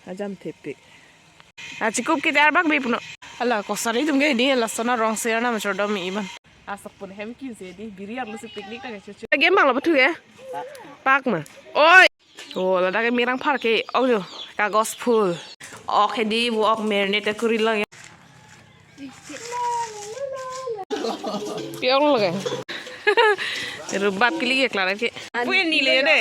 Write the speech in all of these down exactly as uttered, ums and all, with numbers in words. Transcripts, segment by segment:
Ajam thepik. Achikup kete arbak bi puno. Ala kosari atum ke di lason arong se arnam chordom iban. Asok pun hem kin se di biri arlo si picnic ta ke chuchu. Game bang lo pathu ke? Park ma. Oi. Oh, ladak ke mirang park ke. Oh jo. Kagos phul. Ok hedi vo ok marinate kuri lang. Piang lo ke. Rubat kili ke klar ke. Pui ni le de.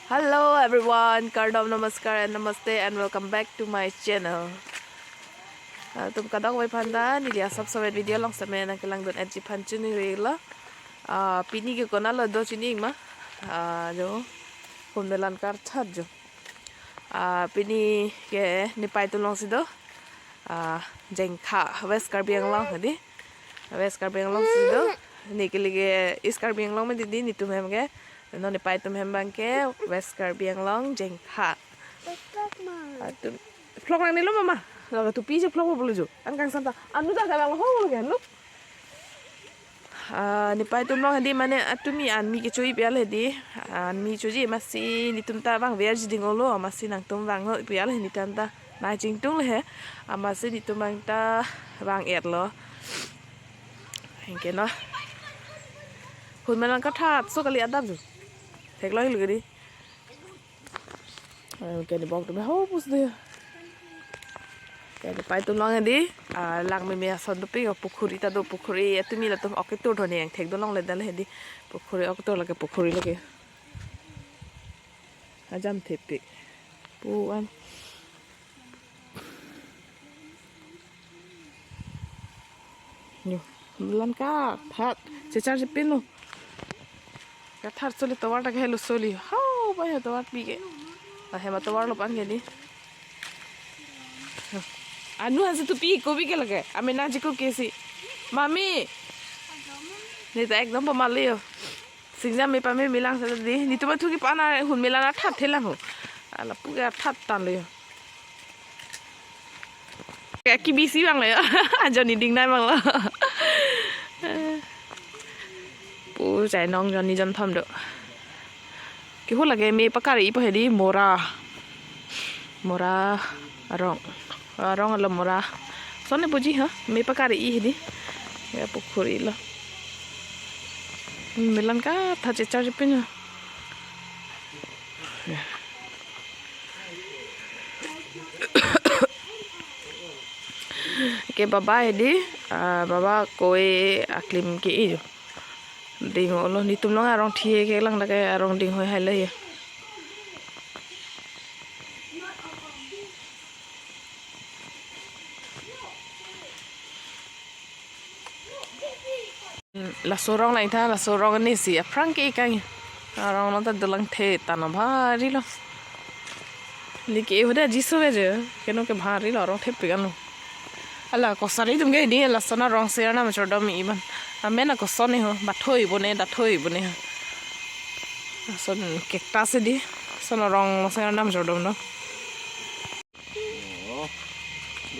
Hello everyone, kardom, namaskar and namaste and welcome back to my channel. Ah, latum kadokave aphan ta neli asap samet video along sitame nangkelangdun-etji aphan choningri lo. Ah, pini ke konat lo do chini ma? Ah, jo. Hunmelan karthat jo. Ah, pini ke nepei atum along si do. Ah, Jengkha, West Karbi Anglong hedi. West Karbi Anglong si do. Ne kili ke East Karbi Anglong ma di di netum hem ke. Non nepei atum hem abang ke West Karbi Anglong, Jengkha. Atum vlog nangne lo mama. Laga tupi je vlog bolu jo. An kangsam ta. Anu ta galang ho lo ke anu. Ah, nepei atum along hedi mane atumi anmi kecho-i pi al hedi. Anmi choji amatsi netum ta vangverji ding olo, amatsi nangtum vang ho pi al hedi netum ta. Nai chingtung le he. Amatsi netum abang ta vang-et lo. Anke no. Hunmelan karthat so kali adap jo. Thek lo hil gedi. Eh, kani bok tu ho pus de. Kani nepei atum along hedi, ah, lang meme ason dopik, pukhuri ta do, pukhuri atumi latum ok ketur thoni angthek do longle dal hedi. Pukhuri ok ketur lake pukhuri lake. Ajam thepik. Pu an. Yo, lan karthat. Chechar chepin lo. Karthat soli tovar ta ke helo soli. Hau, ba ya tovar pi ke. Ah, hema tovar lo pan ke di. Anu hansi tupi ko bi ke lake. Ame na chikup ke si. Mami. Ne ta ekdom pamale yo. Singjam me pame melang sa di. Netum athu ke pana hunmelan arthat thelang ho. Ala pu ke arthat tan le. Ke kibisi bang le. Jonni ding nai bang lo. Pu chai nong jonni jon thom do. Ke hu lake me pakari ipo hedi mora. Mora arong. Arong alo mora. Sone puji ha, me pakari i hedi. Ya pukhuri lo. Melan karthat chechar chepin ha. Ke baba hedi, ah, baba koi aklim ke-i jo. Ding ho lo netum along arong thi ke lang dak ke arong ding hoi hai le ya. Laso arong lang tha, laso arong ni si aphrang ke ikang. Arong lo ta dolang the ta no bhari lo. Liki ehuda jisu ve je, keno ke bhari lo arong thepik ano. Ala kosari atum ke di lason arong se arnam chordom iban. Amen a koson ni ho, bathoi bone, dathoi bone ho. Lason cactus di, lason arong se arnam chordom no.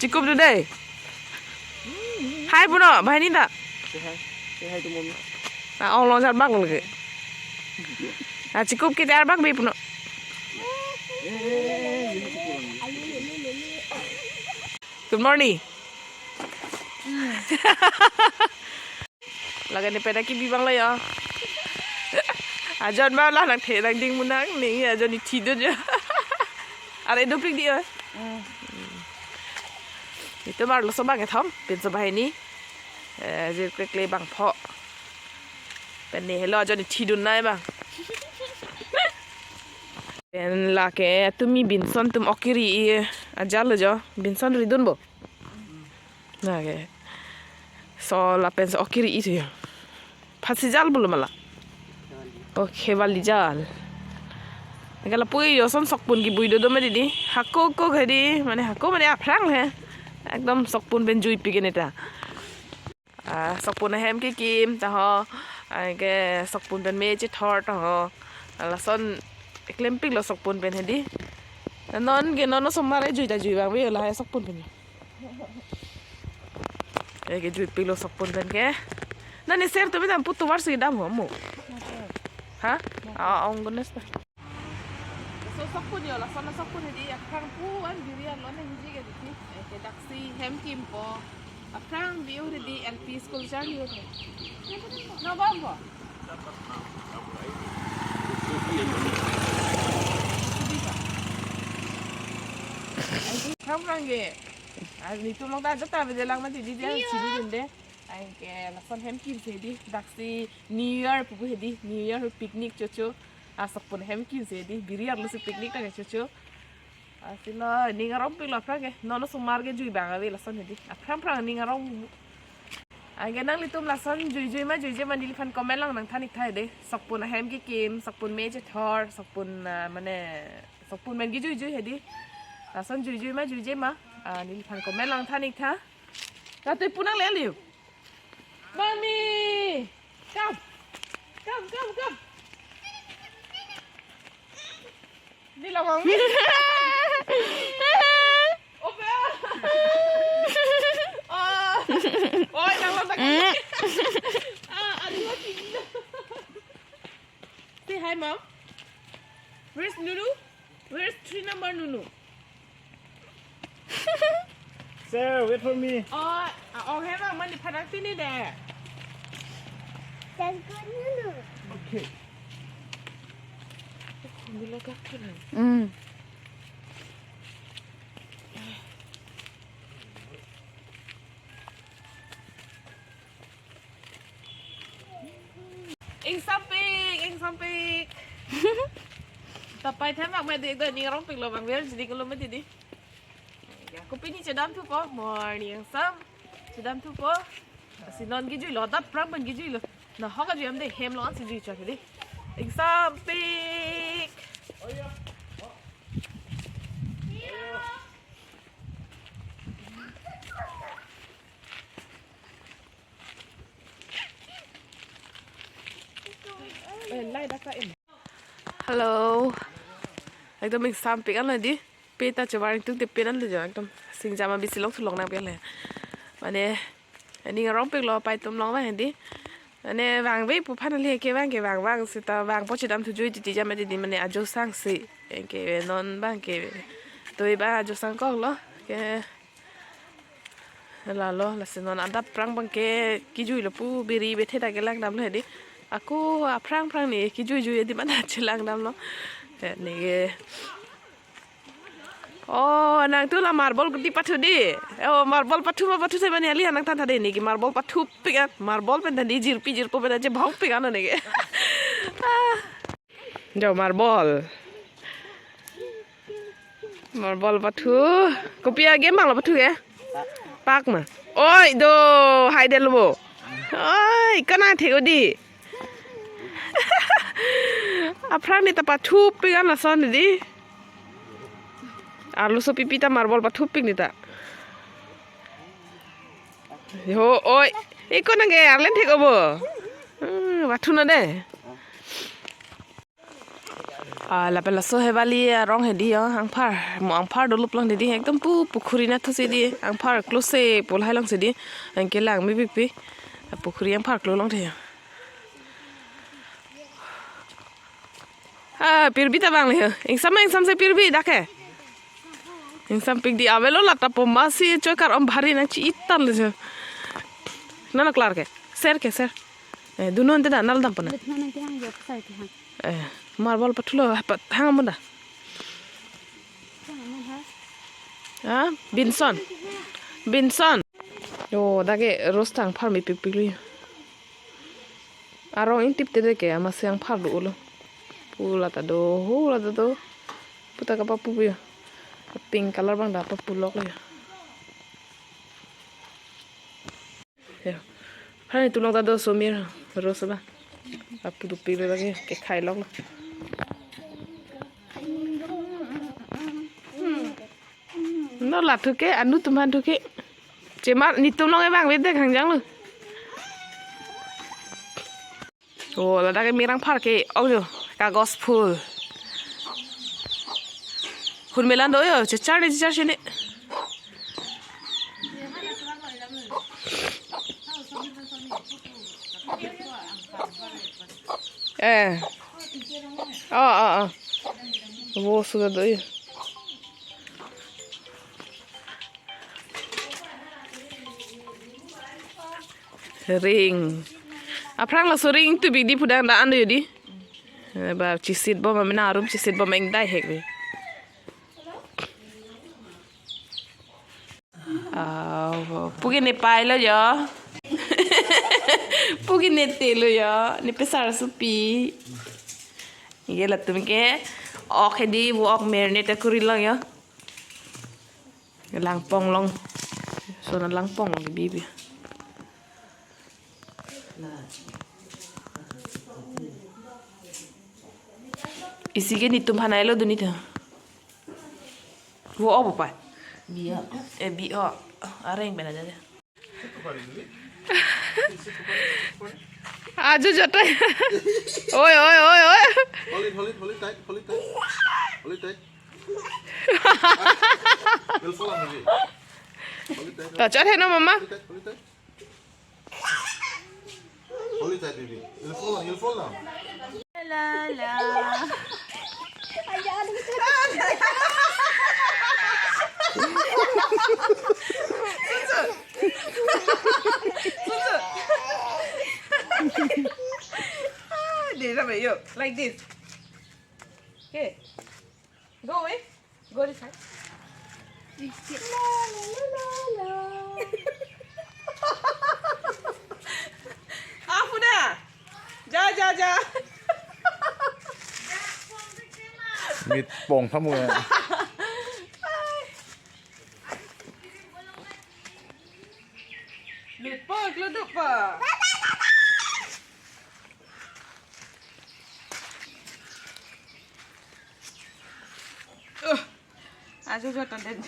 Chikup tu dei. Hai puno, bahai ni ta. Say hi. Say hi to mommy. Na ong long jat bak lagi. Na chikup kete arbak bi puno. Good morning. Laga ne peda kibi bang lo yo. Ajon ma la nang the nang ding munak ning ajon ni thi do jo. Are dopik di yo. Netum arloso bang kethom pinso bahai ni. Eh, je krekle bang pho. Pen ne helo ajon ni thi dun nai bang. Pen lake tumi binson atum ok keri-i ajal lo jo. Binson ridun bo. Nake. So lapen so ok keri-i tu ya. Phasi jal bulu mala. Oh, khewali jal. Nake lapu-i yo son sokpun kibui do do medi di. Hako ko hedi, mane hako mane aphrang he. Ekdom sokpun pen juipik ke ne ta. Ah, sokpun ahem kekim ta ho. Anke sokpun pen me chethor ta ho. Lason eklempik lo sokpun pen hedi. Non ke non osomar ejui ta jui bang ve la hai sokpun pen. Eh, ke juipik lo sokpun pen ke. Na ne ser tu bidam putu war si dam ho mo. Ha? Ah, ong gones ta. So Sokpon yo, lason sokpon hedi, aphrang pu an biri arlo nangji ke di. Eh, ke daksi hem kimpo. Aphrang view hedi L P school charli ho. No bampo. Aphrang aphrang ke. Ah, netum along ta ajat ta bejelang mati di dia, iya, sini dende. Anke lason hem kimse di, daksi New Year pupu hedi, New Year picnic chocho. Ah, sokpon hem kimse di, biri arlo si picnic ta ke chocho. Ah, si lo, ning arongpiklo aphrang ke, non osomar ke jui abang ave lason hedi. Aphrang aphrang ning arong. Anke nanglitum lason juijui ma, juijui ma neliphan comment along nangthan iktha hedi. Sokpon ahem kekim, sokpon me chethor, sokpon, ah, mane, sokpon pen kejuijui hedi. Lason juijui ma, juijui ma. Ah, neliphan comment along than iktha. Ratu pu nangle liu. Mami! Come! Come, come, come! Di lawang mi. Opa! Ah! Oi, nang lo tak. Mm. Ah, aduh, aduh. Say hi, Mom. Where's Nunu? Where's three number Nunu? Sir, wait for me. Oh, ah, oh, hema, mani phanak tini de. Let's go, Nunu. Okay. Mm. Ingsampik, ingsampik. Tapai themak mati do, ning arongpiklo bang, biar jadi kalau mati di. Ya, kopine chedamthupo, morning sam. Chedamthupo. Si non kejuilo, adap aphrang pen kejuilo. Nahok kejui am de, hem along si jui chak di. Ingsampik. Hello. Ekdom ingsampik anlo di. Pe ta chevar ingtung te pen anlo jo ekdom. Singjam abisi long sulong nang pele. Mane, ning arongpiklo pai atum along vang di. Mane vangve pu aphan le ke vang ke vang vang seta vangpo, chedamthu jui titi jam titi mane ajo sang si. Ke non bang ke. Toi ba ajo sang koklo. Ke Lalo, lasi non adap aphrang bang ke kejuilo pu biri bethe ta kelangdamlo hedi. Ako aphrang aphrang ne kejuijui hedi mana chelangdamlo. He, ne ke. Oh, nangtum la marble kuti pathu di. Oh, marble pathu ma pathu se mane ali nangthan tha de, ne ke marble pathupik an. Marble pen than di jirpi jirpo pen aje bhongpik an ne ke. Ah. Jo marble. Marble pathu. Kopi a-game bang lo pathu ke? Pak ma. Oi do, hai de lo bo. Oi, kana thek odi. Aphrang ne ta pathupik an lason di. Arloso pipi ta marble pathupik ne ta. Ho, oi. Iko nang ke arlen thek obo. Hmm, pathu na de. Ah, lapen laso Hevali arong hedi yo, angphar, mo angphar dolup long hedi, ekdom pu pukhuri nathu si di, angphar klo se pu lahai long si di, anke lang mepikpik, pukhuri angphar klo long the yo. Ah, pirbi ta bang le yo, ingsam ingsam se pirbi dak ke. Ingsampik di avelo lata po masi choi kar om bhari nangchi-itan le yo. Nana klar ke, ser ke ser. Eh, dunnon te da nal dam pana. Betna nang kehang jo, pasai kehang. Eh, marble pathulo, pat hang amun da. Ah, Benson. Benson. Yo, dak ke rose ta angphar mepikpik lo. Arong ingtip te de ke, amatsi angphar do lo. Pu lata do, ho lata do. Pu ta kapapu yo. Pink color bang da papu lok lo yo. Ya. Aphrang netum along ta do somir rose ba. Apu dopik lo lake kekhai lok lo. No la thu ke, anu atum aphan thu ke. Chemar netum along e bang bede khangjang lo. Oh, ladak ke mir angphar ke, oh yo, kagos phul. Hun melan do yo, chechar ni, chechar sini. Eh. Oh, oh, oh. Vo sudah doi. Ring. Aphrang laso ring tu bidi pudang daan do di. Eh, ba chisit bom, mena arum chisit bom, engdai hek be. Ah, puke ne pailo jo. Puke ne telo jo. Ne pesar supi. Ye latum ke ok hedi, vo ok marinate kuri long jo. Langpong long. So na langpong long bibi. Isi ke netum hanai lo dunita. Vo o papa. Bi o. Eh, bi o. Areng bela aja. Aju jotai. Oi, oi, oi, oi. Hold it, hold it, hold it tight, hold it tight. Hold it tight. You'll fall on the way. Hold it tight. Touch it, no, mama. Hold it tight, hold it tight. Hold it tight, baby. You'll fall on, you'll fall down. La, la. Deh, sampai, yuk. Like this. Okay. Go away. Go this side. La, la, la, la, la. Afu da. Ja, ja, ja. Mit pong kamu ya. Lut po, lut po. Uh, aja jo tondet.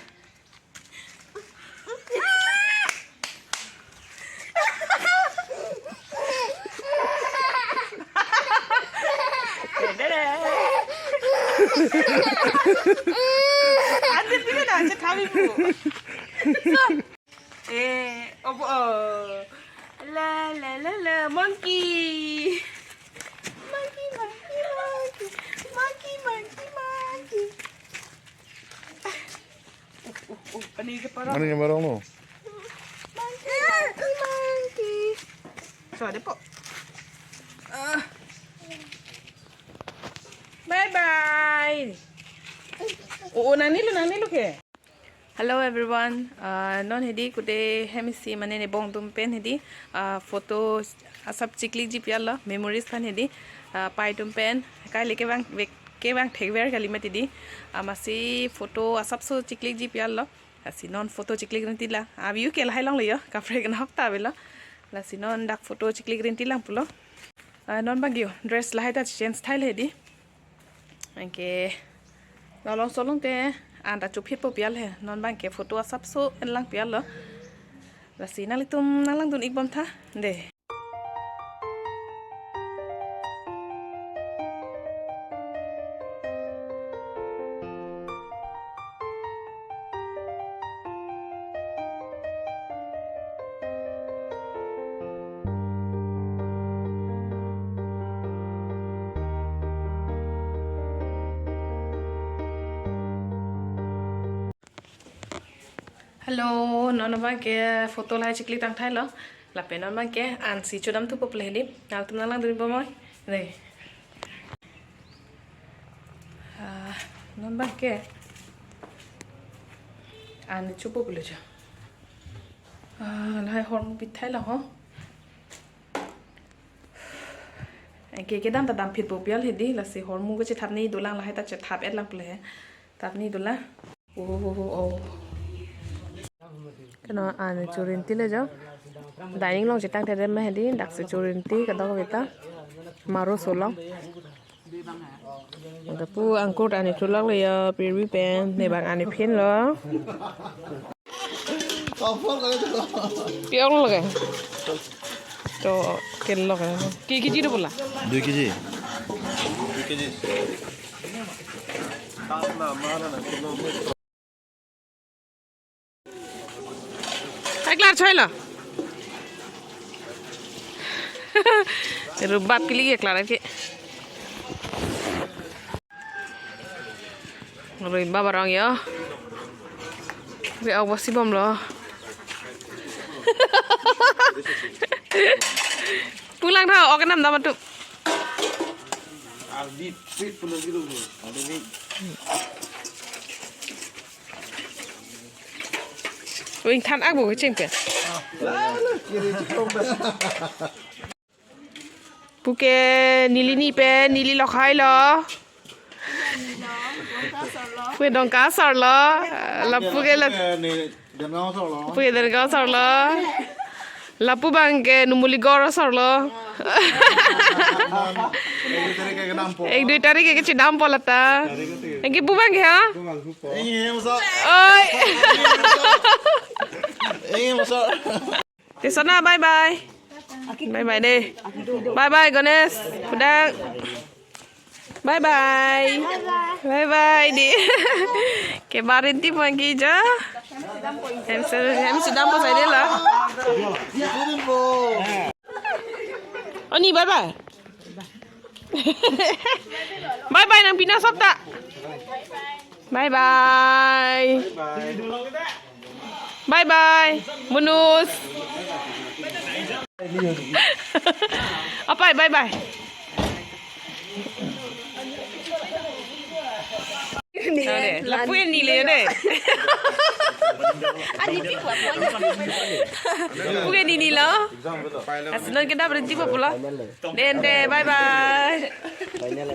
Ante pila na, aja kami bu. Eh, opo, oh. La, la, la, la, monkey. Monkey, monkey, monkey. Monkey, monkey, monkey. Oh, oh, oh, ani ke parang. Ani ke parang lo. Monkey, monkey, monkey. So, ada po. Ah. Bye bye. Oh, oh, nangni lo, nangni lo ke? Hello everyone. Ah, non hedi kude hem isi mane ne bong atum pen hedi, ah, photo asap chiklik ji pial lo, memories aphan hedi, ah, pai atum pen, kaile kevang, kevang thekver kali mati di, ah, amatsi photo asapso chiklik ji pial lo, lasi non photo chiklik rinti lang, ah, view ke lahai long lo jo, kaprek nahok ta avelo, lasi non dak photo chiklik rinti lang pulo. Ah, non bang yo, dress lahai ta change thai le hedi. Anke, nolong solong te, anta chuphi po pial he. Non bang ke photo asapso en lang pial lo. Lasi nanglitum nang langdun ik bom tha. Deh. Hello, non bang ke photo lahai chiklik tang thai lo. Lapen non bang ke ansi chodam thupo pule hedi. Nangtum nang langdun ik bom oi. Deh. Ah, non bang ke. An chupo pulo jo. Ah, lahai hormu bithai lo ho. Ke kedam ta damphit po pial hedi, lasi hormu kechethap ni dolang, lahai ta chethap et lang pule he. Thap ni dolang. Oh, oh, oh, oh. Keno an chorinti le jo. Dining along chetang thedem ma hedi, daksi chorinti kadokave ta. Maro solong. Lapu angkur ani thulak le jo, pirvi pen, ne bang ani phin lo. Pi-ong lo ke? To, kel lo ke. Ki, ki ji do bola? Dui kg. Dui kg. Eklar choi lo. Rubab kili eklar ke. Rimba barang ya. Oke, aku pasti bom lo. Pulang tha, oke nam dapat tu. Ardi, sip, pulang gitu, bro. Ada ni. Wing than aku kecing pe. Puke neli ni pe, neli lokhai lo. Puke Dongka asor lo. Lapu ke la, Ni Dongka asor lo. Puke Dongka asor lo. Lapu abang ke Numuli Gor asor lo. Ek dui tarik ke kedampo. Ek dui tarik ke kedampo lata. Anke pu abang ke ha? Ini masa. Oi. Ini masa. Te Sona, bye bye. Bye bye de. Bye bye, Ganesh. Pudang. Bye bye. Bye bye de. Ke barin ti pagi ja. Hem si, hem si dampo saide la. Oni, bye bye. Bye bye nang pina sop ta. Bye bye. Bye bye. Munus. Apai, bye bye. Ade, lapu ke neli de. Lapu ke neli lo. Asi non kedap rinti po pulo. Den de, bye bye.